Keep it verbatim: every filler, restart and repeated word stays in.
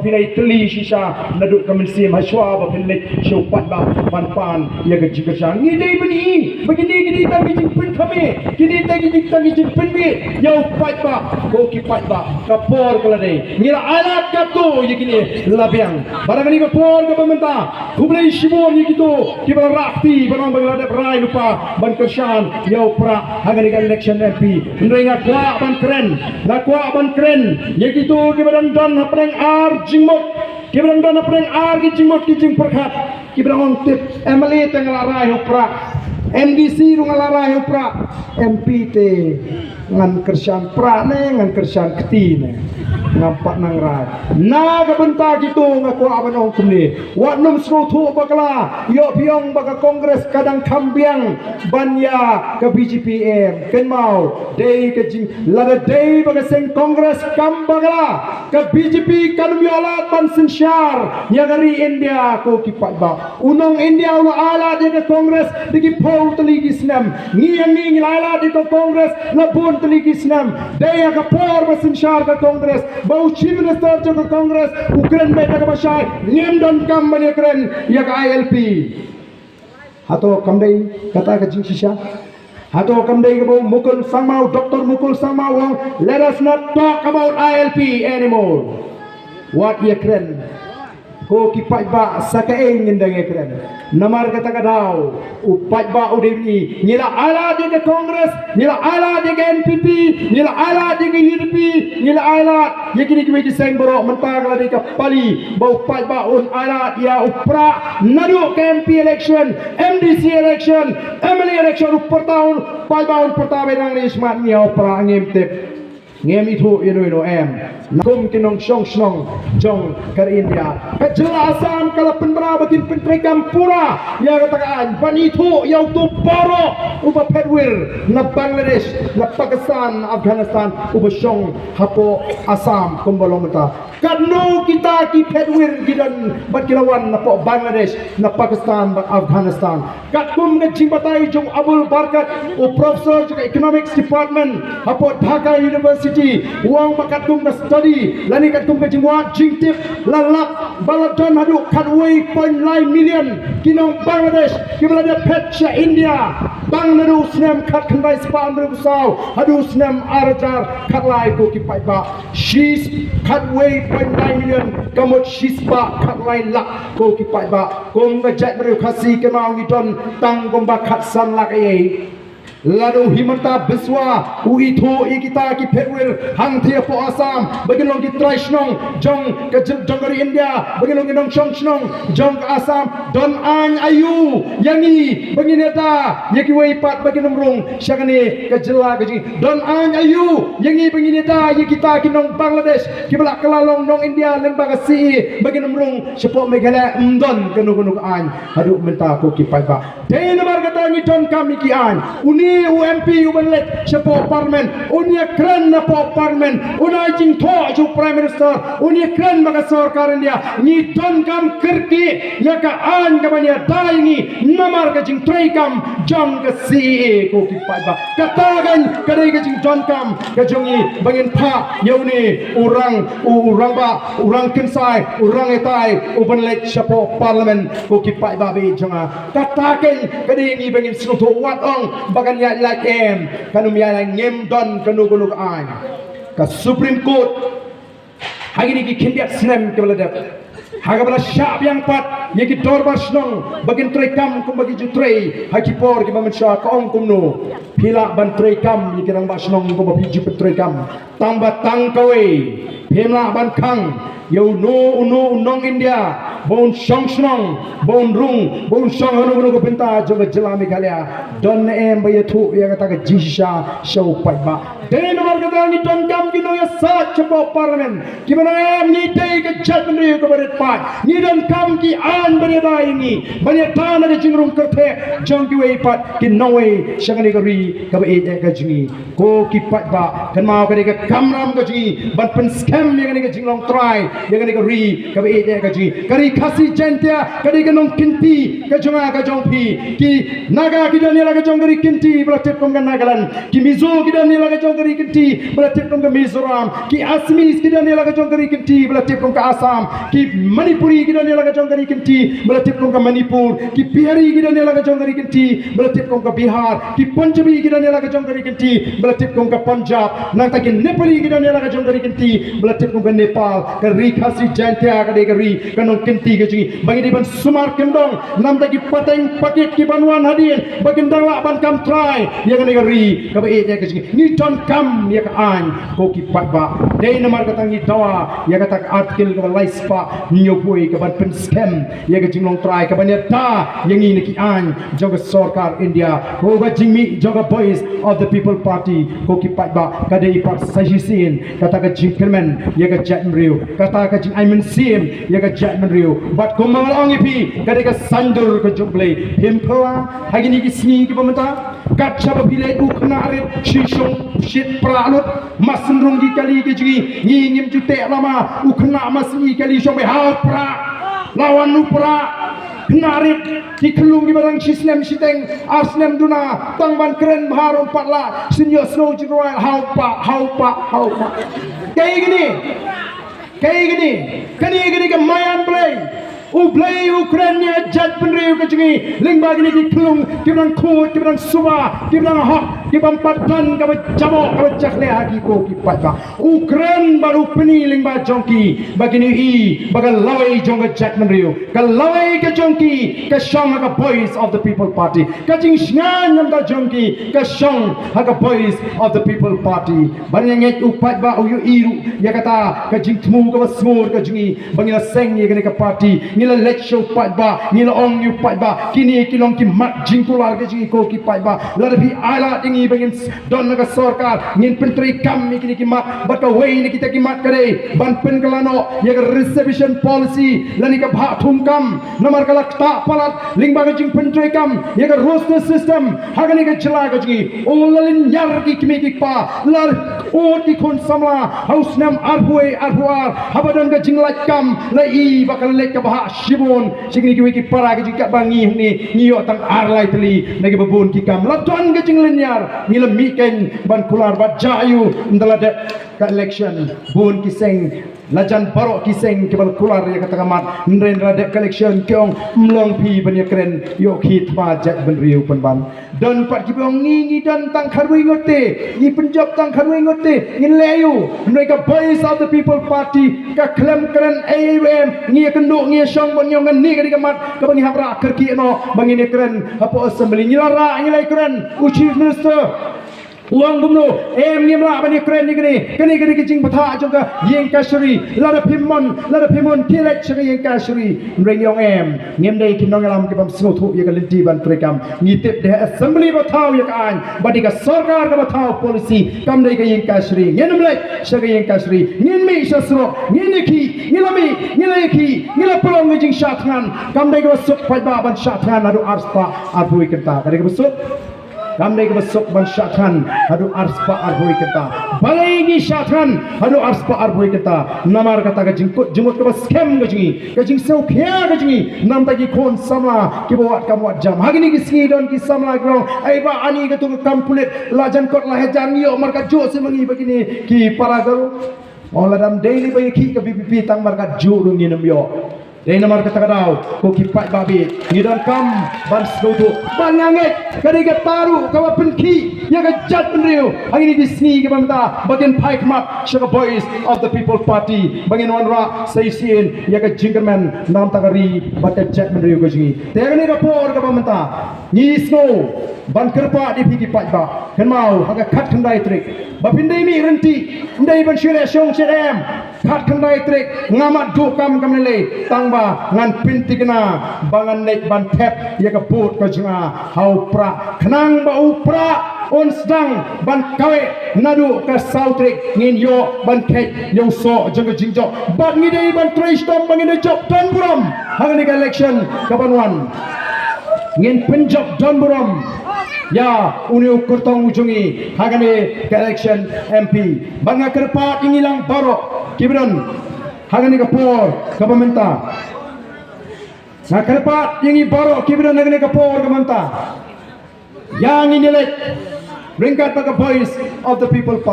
Phi la ïatylli shisha naduh ka mynsiem hashwa ba phin leit sha u paidbah ban pan ïa ka jingkyrshan. Ngi dei ban i ba kine ki dei tang ki jingpynkhame, kine tang ki jing tang ki jingpynbeit ïa u paidbah. Ko ki paidbah, ka por ka la dei. Ngi la ailad katto ïa kine la biang. Bad ha kane ka por kaba mynta, khublei shibun ïa kito kiba la rah kti ban ong ba ngi la dep rai lypa ban kyrshan ïa u Prah ha kane ka election M P. Hynrei nga kwah ban kren, nga kwah ban kren ïa kito kiba dang don hapdeng ar jingmut, kiba dang don hapdeng ar ki jingmut ki jingpyrkhat, kiba dang ong tip M L A te nga la rai u Prah, M D C ruh nga la rai u Prah, M P te ngan kyrshan Prah ne ngan kyrshan kti ne, ngam pat nang rai. Na ka bynta kito nga kwah ban ong kumne, wat nym sngewthuh bakla ïoh phi ong ba ka Congress ka dang kham biang ban ïa ka B J P. Em, kynmaw, dei ka jing, lada dei ba ka seng Congress kam bakla, ka B J P kan ym ïoh lad ban synshar ïa ka ri India. Ko ki paidbah, u nong India u la ailad ïa ka Congress da ki phew tylli ki snem. Ngi, ngi, ngi la ailad ïa ka Congress la bun tylli ki snem. Dei ïa ka por ba synshar ka Congress, ba u Chief Minister jong ka Congress u kren beit da kaba shai, ngim donkam ban ïakren ïa ka I L P. Hato kam dei kata ka jingshisha? Hato kam dei kaba u Mukul Sangma, u Doctor Mukul Sangma u ong, "Let us not talk about I L P anymore"? Wat ïakren. Ko ki paidbah, sa kaei ngin dang ïakren? Namar kata ka daw u paidbah u dei ngi. Ngi la ailad ïa ka Congress, ngi la ailad ïa ka N P P, ngi la ailad ïa ka U D P, ngi la ailad ïa kine kiwei ki seng baroh. Mynta ka la dei ka pali ba u paidbah un ailad ïa u Prah naduh ka M P election, M D C election, M L A election, u pyrta, u paidbah un pyrta ba dang ri smat ngi ïa u Prah, ngim tip. Ngim ithuh ïa no ïa no em. Na kum ki nongshong shnong jong ka ri India, ka jylla Assam ka la pynbna ba kin pyntreikam pura ïa kata ka aiñ ban ithuh ïa uto baroh uba phet wir na Bangladesh, na Pakistan, na Afghanistan, uba shong hapoh Assam kumba long mynta. Katno kita ki phet wir ki don bad ki la wan napoh Bangladesh, na Pakistan bad Afghanistan. Katkum ka jingbatai jong Abul Barkat, u professor jong ka Economics Department hapoh Dhaka University, u ong ba katkum ka study lane katkum ka jingwad jingtip, la lap ba la don haduh khatwei point lai million ki nong Bangladesh kiba la dep phet sha India, tang naduh u snem khatkhyndai spah hynriewphew saw haduh u snem ar hajar khatlai. Ko ki paidbah, shi, khatwei point lai million ka mut shispah khatlai lak. Ko ki paidbah, kum ka jaitbynriew Khasi, kynmaw ngi don tang kumba khatsan lak ei. Lada u Himanta Biswa u ithuh ïa kita ki phet wir hangtei hapoh Assam ba kin long ki trai shnong jong ka jylla, jong ka ri India, ba kin long ki nongshong shnong jong ka Assam, don aiñ aïu ïa ngi ba ngin ïada ïa kiwei pat ba kin ym rung sha kane ka jylla ka jong ngi? Don aiñ aïu ïa ngi ba ngin ïada ïa kita ki nong Bangladesh kiba la kylla long nong India lyngba ka C A A ba kin ym rung shapoh Meghalaya? Ym don kano kano ka aiñ haduh mynta, ko ki paidbah. Dei namar kata ngi donkam ïa ki aiñ. Une u M P uban leit shapoh Parliament un ïakren napoh Parliament, un ai jingthoh sha u Prime Minister, un ïakren bad ka sorkar India. Ngi donkam kyrkieh ïa ka aiñ kaban ïada ïa ngi namar ka jingtreikam jong ka C A A, ko ki paidbah. Kata kan ka dei ka jingdonkam ka jong ngi ba ngin phah ïa une u rang, u, u rangbah, u rangkynsai, u rangitai uban leit shapoh Parliament, ko ki paidbah ba ïeit jong nga. Kata kan ka dei ngi ba ngin sngewthuh, wat ong ba kan ïaid lait, em, kan ym ïaid lait, ngim don kano kano ka aiñ. Ka Supreme Court ha kine ki khyndiat snem kiba la dep, ha kaba la shah biang pat ïa ki dorbar shnong ba kin treikam kumba ki ju trei ha ki por kiba mynshuwa, ka ong kumno? Phi lah ban treikam ïa ki rangbah shnong kumba phi ju pyntreikam, tang ba tang kawei, phim lah ban khang ïa uno uno u nong India ba un shong shnong, ba un rung, ba un shong hano hano ka bynta jong ka jylla Meghalaya. Don ne em ba ïathuh ïa kata ka jingshisha sha u paidbah? Dei namar kata ngi donkam ki nongïasaid shapoh Parliament kiba nang em. Ngi dei ka jaitbynriew kaba rit paid, ngi donkam ki aiñ ban ïada ïa ngi, ban ïada na ka jingrung kyrtheh jong kiwei pat ki nongwei sha kane ka ri kaba ïeit eh ka jong ngi. Ko ki paidbah, kynmaw ka dei ka kamram ka jong ngi ban pynskhem ïa kane ka jinglong trai ïa kane ka ri kaba ïeit eh ka jong ngi. Ka ri Khasi Jaiñtia ka dei ka nongkynti ka jong nga ka jong phi. Ki Naga ki don ïa la ka jong ka ri kynti ba la tip kum ka Nagaland. Ki Mizo ki don ïa la ka jong ka ri kynti ba la tip kum ka Mizoram. Ki Assamese ki don ïa la ka jong ka ri kynti ba la tip kum ka Assam, ki Manipuri ki don ïa la ka jong ka ri kynti ba la tip kum ka Manipur, ki Bihari ki don ïa la ka jong ka ri kynti ba la tip kum ka Bihar, ki Punjabi ki don ïa la ka jong ka ri kynti ba la tip kum ka Punjab, nangta ki Nepali ki don ïa la ka jong ka ri kynti ba la tip kum ka Nepal. Ka ri Khasi Jaintia ka dei ka ri ka nongkynti ka jong ngi, ba ngi dei ban sumar kyndong namar ki pateng pakit ki ban wan hadien ba kin dang lah ban kam trai ïa kane ka ri kaba ïeit ïa ka jong ngi. Ngi donkam ïa ka aiñ ko ki paidbah. Dei namar kata ngi dawa ïa kata ka article kaba lai spah hynñiewphew ka ban pynskhem ïa ka jinglong trai ka ban ïada ïa ngi na ki aiñ jong ka sorkar India. Ko ka jingmih jong ka Voice of the People Party ko ki paidbah ka dei pat sa shisien kata ka jingkyrmen ïa ka jaitbynriew, kata ka jingai mynsiem ïa ka jaitbynriew. Bad kumba nga la ong ïa phi, ka dei ka saiñdur ka jong U Blei. Phim phylla ha kine ki sngi kiba mynta, kat shaba phi leit u khynnah rit shi shong shit pra lut, ma synrung ki kali ki jong ngi, ngi ngim ju teh lama, u khynnah ma sngi kali shong beit ha u pra, la wan u pra, khynnah rit, ki khyllung kiba dang shi snem shiteng, ar snem duna, tang ban kren bha ruh ym pat lah, shu ïohsngew jingrwai ha u pa, ha u pa, ha u pa. Kaei kane? Kaei kane? Kane, kane ka maïan Blei. U Blei u kren ïa ka jaitbynriew ka jong ngi lyngba kine ki khyllung kiba dang khuid, kiba dang suba, kiba dang hok, kiba ym pat don kaba jaboh kaba jakhlia ha ki ko ki paidbah. U kren bad u pyni lyngba jong ki ba kin ïohi ba ka lawei jong ka jaitbynriew, ka lawei ka jong ki ka shong ha ka Voice of the People Party. Ka jingshngaiñ namar ka jong ki ka shong ha ka Voice of the People Party. Bad nga ngeit u paidbah u ïohi ruh ïa kata ka jingthmu kaba sngur ka jong ngi ba ngi la seng ïa kane ka party, ngi la leit sha u paidbah, ngi la ong ïa u paidbah, kine ki long ki mat jingkular ka jong ngi ko ki paidbah. Lada phi ai lad ïa ngi ba ngin s-, don ha ka sorkar, ngin pyntreikam ïa kine ki mat. Bad kawei na kita ki mat ka dei ban pynkylla noh ïa ka reservation policy lane ka bhah thungkam. Namar ka la ktah palat lyngba ka jingpyntreikam ïa ka roster system ha kane ka jylla ka jong ngi. O la lynñiar ki kmie ki kpa, la ud ki khun samla ha u snem arphew wei arphew ar, haba don ka jinglait kam, la i ba ka la leit ka bhah shibun sha kine kiwei ki para ka jong ngi. Katba ngi hangne ngi ïoh tang ar lai tylli na kiba bun ki kam. La don ka jinglynñiar, ngi la mih keiñ ban kular bad jia aiu ynda la dep ka election. Bun ki seng, la jan baroh ki seng kiba la kular ïa kata ka mat. Hynrei ynda la dep ka election ki ong, ym long phi ban ïakren, ïoh khie thma jaitbynriew pynban. Don pat kiba ong ngi, ngi don tang khatwei ngut te, ngi pynjop tang khatwei ngut te, ngin leh aiu? Hynrei ka Voice of the People Party ka khlem kren ei ei ruh em. Ngi ïakynduh, ngi ïashong bad ngi ong kane ka dei ka mat kaba ngi hap rah kyrkieh noh ba ngin ïakren hapoh Assembly. Ngi la rah, ngi la ïakren, u Chief Minister u ong kumno, em, ngim lah ban ïakren ïa kane, kane ka dei ka jingbthah jong ka ïing kashari. Lada phim mon, lada phim mon, phi leit sha ka ïing kashari. Hynrei ngi ong em, ngim dei ki nongïalam ki bym sngewthuh ïa ka lynti ban treikam. Ngi tip dei ha Assembly ba thaw ïa ka aiñ, ba dei ka sorkar kaba thaw policy, kam dei ka ïing kashari. Ngin ym leit sha ka ïing kashari, ngin mih sha surok, ngin ïakhih, ngi la mih, ngi la ïakhih, ngi la pynlong ka jingshah thngan. Kam dei kaba suk paidbah ban shah thngan haduh arspah arphew kynta. Ka dei kaba suk? Kam dei kaba suk ban shah thngan haduh arspah arphew kynta. Balei ngi shah thngan haduh arspah arphew kynta? Namar kata ka jingkut jingmut kaba skhem ka jong ngi, ka jingsngewkhia ka jong ngi na bynta ki khun samla kiba wad kam wad jam. Ha kine ki sngi don ki samla kiba ong, "Ai bah, ani katu ka kam pulit, la jan kot la hajar ngi ïoh markat juh seh ma ngi ba kine ki para Garo." Ong, lada ym dei lei ba ïakhih ka V P P, tang markat juh ruh ngin ym ïoh. Dei namar kata ka daw, ko ki paidbah, ngi donkam ban sngewthuh. Bad nga ngeit ka dei kata ruh kaba pynkhih ïa ka jaitbynriew ha kine ki sngi kiba mynta, ba kin phai khmat sha ka Voice of the People Party, ba ngin wanrah sa shisien ïa ka jingkyrmen na ka bynta ka ri bad ka jaitbynriew ka jong ngi. Te ha kane ka por kaba mynta, ngi sngew ban kyrpad ïa phi ki paidbah. Kynmaw, ha ka khatkhyndai tarik, ba phin dei mih ryntih, ym dei ban shu leh shong shet em. Khatkhyndai tarik, ngam mat duh kam kam lei lei, tang ba ngan pynthikna ba ngan leit ban thep ïa ka vote ka jong nga ha u Prah, khnang ba u Prah un sdang ban kaweh naduh ka saw tarik, ngin ïoh ban kheit ïa u soh jong ka jingjop. Bad ngi dei ban trei shitom ba ngin da jop don burom ha kane ka election ka ban wan. Ngin pynjop don burom ïa une u kyrtong u jong ngi ha kane ka election M P. Bad nga kyrpad ïa ngi lang baroh kiba don ha kane ka por kaba mynta. Nga kyrpad ïa ngi baroh kiba don ha kane ka por kaba mynta, ïa ngin ïaleit ryngkat bad ka Voice of the People Party.